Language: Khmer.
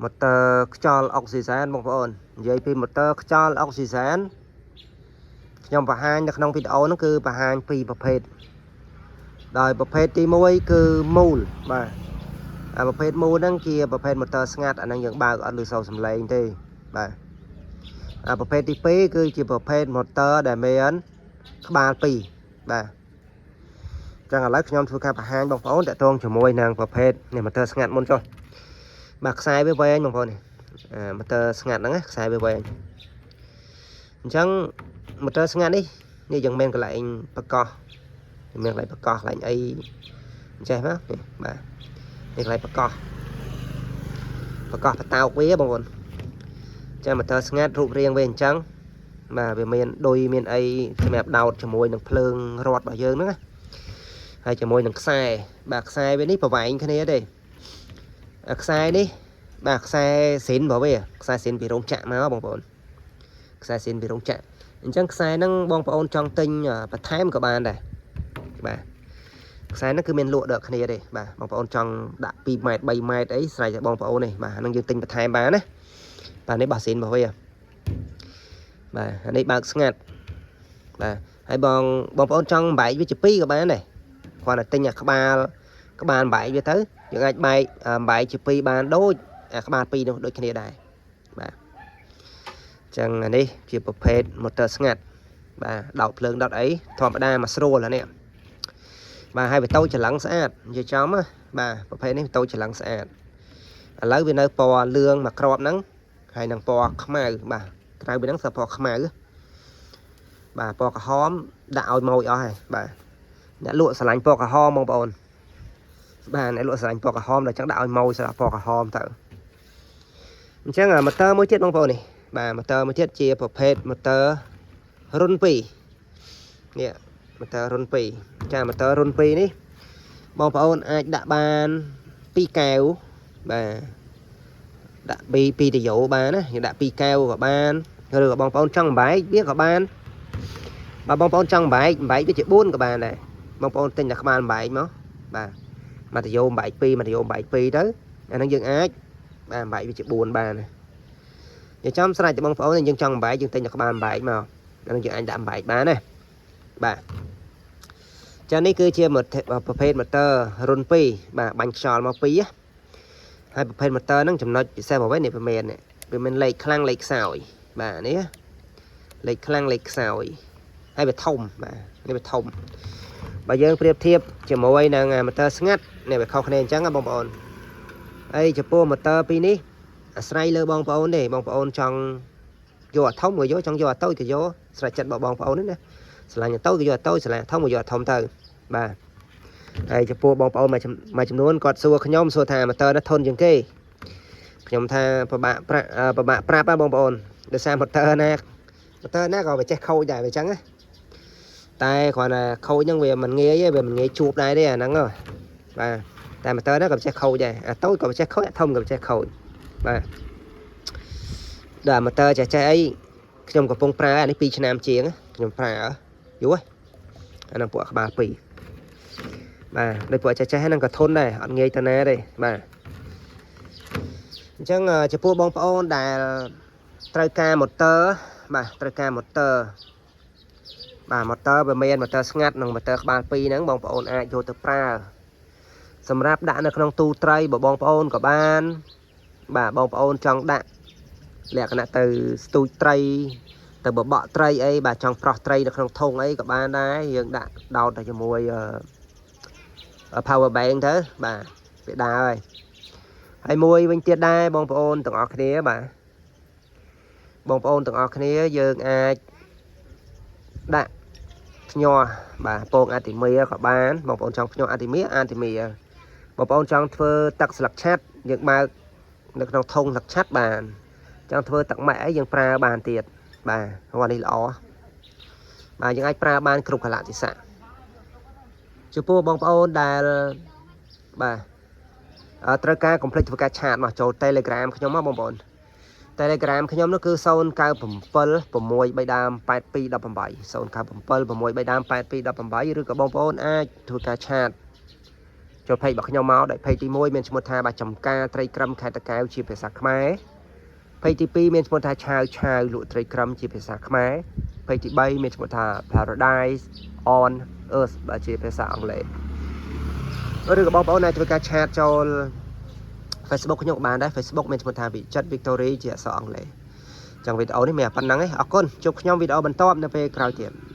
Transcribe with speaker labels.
Speaker 1: ម៉ូទ័រខ្យល់អុកស៊ីសែនបងប្អូននិយាយពីម៉ូទ័រខ្យល់អុកស៊ីសែនខ្ញុំបង្ហាញនៅក្នុងវីដេអូហ្នឹងគឺបង្ហាញពីរប្រភេទដោយប្រភេទទី1គឺមូលបាទអាប្រភេទមូលហ្នឹងជាប្រភេទម៉ូទ័រស្ងាត់អាហ្នឹងយើងបើកអត់ឮសូរសំឡេងទេបាទអាប្រភេទទី2គឺជាប្រភេទម៉ូទ័រដែលមានក្បាល2បាទចឹងឥឡូវខ្ញុំធ្វើការបង្ហាញបងប្អូនតាក់ទងជាមួយនឹងប្រភេទនេះម៉ូទ័រស្ងាត់មុនចុះបាទខ្សែវាវែងបងប្អូននេះអាម៉ូទ័រស្ងាត់ហ្នឹងណាខ្សែវាវែងអញ្ចឹងម៉ូទ័រស្ងាត់នេះនេះយើងមានកន្លែងបកោះមានកន្លែងបកោះកន្លែងអីអញ្ចេះមកនេះបាទនេះកន្លែងបកោះបកោះបតោកវាបងប្អូនចាំម៉ូទ័រស្ងាត់រូបរាងវាអញ្ចឹងបាទវាមានឌុយមានអីសម្រាប់ដោតជាមួយនឹងភ្លើងរត់របស់យើងហ្នឹងណាហើយជាមួយនឹងខ្សែបាទខ្សែវានេះប្រវែងគ្នាទេអាខ្សែនេះបាទខ្សែស៊ីនរបស់វាខ្សែស៊ីនពីរោងចក្រមកបងប្អូនខ្សែស៊ីនពីរោងចក្រអញ្ចឹងខ្សែហ្នឹងបងប្អូនចង់ទិញបន្ថែមក៏បានដែរបាទខ្សែហ្នឹងគឺមានលក់ដល់គ្នាទេបាទបងប្អូនចង់ដាក់2ម៉ែត្រ3ម៉ែត្រអីស្រេចតែបងប្អូនទេបាទហ្នឹងយើងទិញបន្ថែមបានណាបាទនេះបោះស៊ីនរបស់វាបាទអានេះបើកស្ងាត់បាទហើយបងបងប្អូនចង់បែកវាជា2ក៏បានដែរគ្រាន់តែទិញអាក្បាលក្បាលបែកវាទៅយើងអាចបែកបែកជា2បានដូចអាក្បាល2នោះដូចគ្នាដែរបាទអញ្ចឹងអានេះជាប្រភេទ motor ស្ងាត់បាទដោតភ្លើងដោតអីធម្មតាមកស្រួលអានេះបាទហើយវាតូចច្រឡឹងស្អាតនិយាយចំណាបាទប្រភេទនេះតូចច្រឡឹងស្អាតឥឡូវវានៅពណ៌លឿងមួយគ្រាប់ហ្នឹងហើយនឹងពណ៌ខ្មៅបាទក្រៅពីហ្នឹងសើពណ៌ខ្មៅបាទពណ៌ក្រហមដាក់ឲ្យម៉ួយអស់ហើយបាទអ្នកលក់ស្រឡាញ់ពណ៌ក្រហមបងប្អូនបាទអ្នកលក់ស្រឡាញ់ពណ៌ក្រហមដល់ចឹងដាក់ឲ្យម៉ួយសម្រាប់ពណ៌ក្រហមទៅអញ្ចឹងម៉ូទ័រមួយទៀតបងប្អូននេះបាទម៉ូទ័រមួយទៀតជាប្រភេទម៉ូទ័ររុន2នេះម៉ូទ័ររុន2ចាម៉ូទ័ររុន2នេះបងប្អូនអាចដាក់បាន2កែវបាទដាក់2 2តយោបានណាយើងដាក់2កែវក៏បានឬក៏បងប្អូនចង់បែកវាក៏បានបើបងប្អូនចង់បែកបែកវាជា4ក៏បានដែរបងប្អូនទិញតែក្បាលបែកមកបាទមួយតយោបែក2មួយតយោបែក2ទៅអាហ្នឹងយើងអាចបាទបែកវាជា4បានណានិយាយចំស្រេចតែបងប្អូនយើងចង់បែកយើងទិញតែក្បាលបែកមកអាហ្នឹងយើងអាចដាក់បែកបានណាបាទចានេះគឺជាប្រភេទម៉ូទ័ររុន2បាទបាញ់ខ្យល់មក2ណាហើយប្រភេទម៉ូទ័រហ្នឹងចំណុចពិសេសរបស់វានេះវាមានវាមានលេខខ្លាំងលេខខ្សោយបាទនេះលេខខ្លាំងលេខខ្សោយហើយវាធំបាទនេះវាធំបើយើងប្រៀបធៀបជាមួយនឹងម៉ូទ័រស្ងាត់នេះវាខុសគ្នាអញ្ចឹងណាបងប្អូនហើយចំពោះម៉ូទ័រពីរនេះអាស្រ័យលើបងប្អូនទេបងប្អូនចង់យកអាធំក៏យកចង់យកអាតូចក៏យកស្រេចចិត្តរបស់បងប្អូននេះណាស្រឡាញ់អាតូចក៏យកអាតូចស្រឡាញ់អាធំក៏យកអាធំទៅបាទហើយចំពោះបងប្អូនមួយមួយចំនួនគាត់សួរខ្ញុំសួរថាម៉ូទ័រនេះធន់ជាងគេខ្ញុំថាពិបាកប្រាក់ពិបាកប្រាប់ណាបងប្អូនដោយសារម៉ូទ័រណាម៉ូទ័រណាក៏វាចេះខូចដែរវាអញ្ចឹងណាតែគ្រាន់តែខូចហ្នឹងវាមិនងាយទេវាមិនងាយជួបដែរទេអាហ្នឹងបាទតែម៉ូទ័រហ្នឹងក៏ចេះខូចដែរអាតូចក៏ចេះខូចអាធំក៏ចេះខូចបាទដល់ម៉ូទ័រចេះចេះអីខ្ញុំកំពុងប្រើអានេះ2ឆ្នាំជាងខ្ញុំប្រើយូរអាហ្នឹងពួកក្បាល2បាទដោយពួកចេះចេះហ្នឹងក៏ធន់ដែរអត់ងាយទៅណាទេបាទអញ្ចឹងចំពោះបងប្អូនដែលត្រូវការម៉ូទ័របាទត្រូវការម៉ូទ័របាទម៉ូទ័រវាមានម៉ូទ័រស្ងាត់និងម៉ូទ័រក្បាល2ហ្នឹងបងប្អូនអាចយកទៅប្រើសម្រាប់ដាក់នៅក្នុងទូត្រីបើបងប្អូនក៏បានបាទបងប្អូនចង់ដាក់លក្ខណៈទៅស្ទូចត្រីទៅបបក់ត្រីអីបាទចង់ប្រោះត្រីនៅក្នុងធុងអីក៏បានដែរយើងដាក់ដោតទៅជាមួយ power bank ទៅបាទវាដើរហើយហើយមួយវិញទៀតដែរបងប្អូនទាំងអស់គ្នាបាទបងប្អូនទាំងអស់គ្នាយើងអាចដាក់ភ្ញាស់បាទពងអាតិមីក៏បានបងប្អូនចង់ភ្ញាស់អាតិមីអាតិមីបងប្អូនចង់ធ្វើទឹកស្លឹកឆាត់យើងបើកនៅក្នុងធុងស្លឹកឆាត់បានចង់ធ្វើទឹកម៉ាក់អីយើងប្រើបានទៀតបាទហ្នឹងនេះល្អបាទយើងអាចប្រើបានគ្រប់កលៈទេសៈចំពោះបងប្អូនដែលបាទត្រូវការកុំភ្លេចធ្វើការ chat មកចូល Telegram ខ្ញុំមកបងប្អូន Telegram ខ្ញុំនោះគឺ097 6 3ដើម8218 097 6 3ដើម8218ឬក៏បងប្អូនអាចធ្វើការ chat ចូល page របស់ខ្ញុំមកដែល page ទី1មានឈ្មោះថាបាទចំការត្រីក្រឹមខេត្តតាកែវជាភាសាខ្មែរ page ទី2មានឈ្មោះថាឆាវឆាវលក់ត្រីក្រឹមជាភាសាខ្មែរ page ទី3មានឈ្មោះថា Paradise on Earth បាទជាភាសាអង់គ្លេសឬក៏បងប្អូនអាចធ្វើការ chat ចូល Facebook ខ្ញុំក៏បានដែរ Facebook មានឈ្មោះថាវិចិត្រ Victory ជាអក្សរអង់គ្លេសចឹងវីដេអូនេះមានប៉ុណ្ណឹងឯងអរគុណជួបខ្ញុំវីដេអូបន្ទាប់នៅពេលក្រោយទៀត។